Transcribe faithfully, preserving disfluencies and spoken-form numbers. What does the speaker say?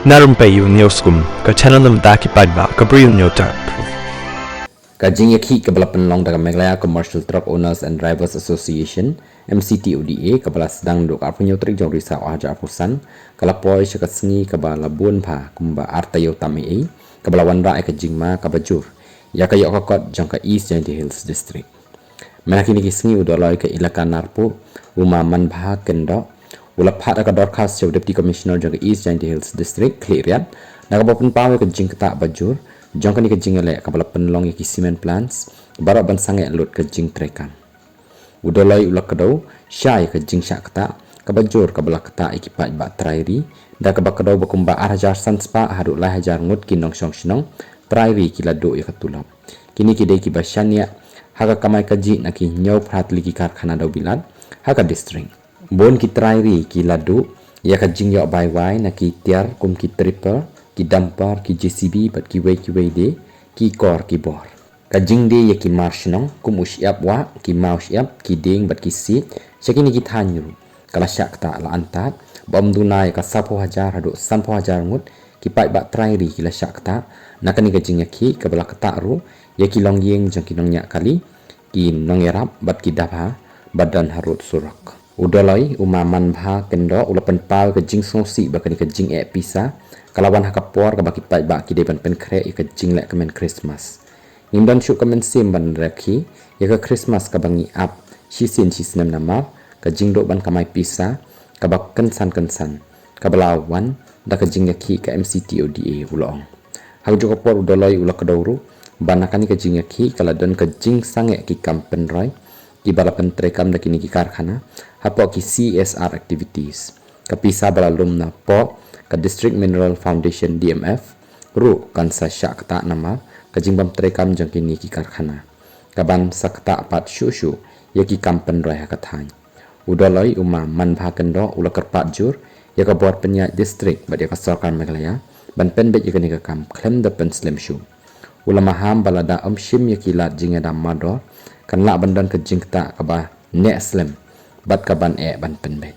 Na rympei ïa u Newsroom, ka channel na bynta ki paidbah ka Bri u Hynñiewtrep. Ka jingïakhih kaba la pynlong da ka Meghalaya Commercial Truck Owners and Drivers Association, M C T O D A, kaba la sdang naduh ka arphew hynñiew tarik jong u Risaw arhajar arphew san, ka la poi sha ka sngi kaba la bun bha kumba ar taïew tam eiei, kaba la wanrah ïa ka jingma kaba jur ïa ka ïoh ka kot jong ka East Jaintia Hills District. Mynta kine ki sngi u Dolloi ka Elaka Narpuh, u Ma Manbha Kyndoh, u la phah da ka dorkhas sha u Deputy Commissioner jong ka East Jaintia Hills District, Khliehriat, da kaba pynpaw ïa ka jingktah ba jur jong kane ka jingïaleh kaba la pynlong ïa ki cement plants baroh ban sangeh lut ka jingtreikam. U Dolloi u la kdew shai ïa ka jingshah ktah kaba jur kaba la ktah ïa ki paidbah trai ri, da kaba kdew ba kumba arhajar san spah haduh lai hajar ngut ki nongshong shnong trai ri ki la duh ïa ka tulop. Kine ki dei kiba shaniah ha ka kamai kajih na ki hynñiewphra tylli ki karkhana daw bilat ha ka district. Bun ki trai ri ki la duh ïa ka jingïoh bai wai na ki tiar kum ki tripper, ki dumper, ki J C B bad kiwei kiwei de ki kor ki bor. Ka jingdie ïa ki mar shnong kum u shyiap wah, ki maw shyiap, ki dieng bad ki siej sha kine ki thaiñ ruh ka la shah ktah, la antad ba ym duna ïa ka sawphew hajar haduh sanphew hajar ngut ki paidbah trai ri ki la shah ktah na kane ka jingïakhih kaba la ktah ruh ïa ki longïing jong ki nongñiah kali, ki nongïarap bad ki dabha ba don harud surok. U Dolloi u Ma Manbha Kyndoh u la pynpaw ïa ka jingsngewsih ba kane ka jingeh pisa ka la wan ha ka por kaba ki paidbah ki dei ban pynkhreh ïa ka jingleh kmen Christmas. Ngim don shuh ka mynsiem ban rakhe ïa ka Christmas kaba ngi ap shisien shisnem namar ka jingduh ban kamai pisa kaba kynsan kynsan kaba la wan da ka jingïakhih ka M C T O D A, u la ong. Ha kajuh ka por u Dolloi u la kdew ruh ba na kane ka jingïakhih ka la don ka jingsangeh ki kam pynroi kiba la pyntreikam da kine ki karkhana hapoh ki C S R activities. Ka pisa ba la lum napoh ka District Mineral Foundation, D M F, ruh kan sa shah ktah namar ka jingbym treikam jong kine ki karkhana, kaban sa ktah pat shuh shuh ïa ki kam pynroi ha ka thaiñ. U Dolloi u Ma Manbha Kyndoh u la kyrpad jur ïa ka bor pynïaid district bad ïa ka sorkar Meghalaya ban pynbeit ïa kane ka kam khlem da pynslem shuh. U la maham ba lada ym shim ïa ki lad jingïada mardor kan lah ban don ka jingktah kaba neh slem bad kaban eh ban pynbeit.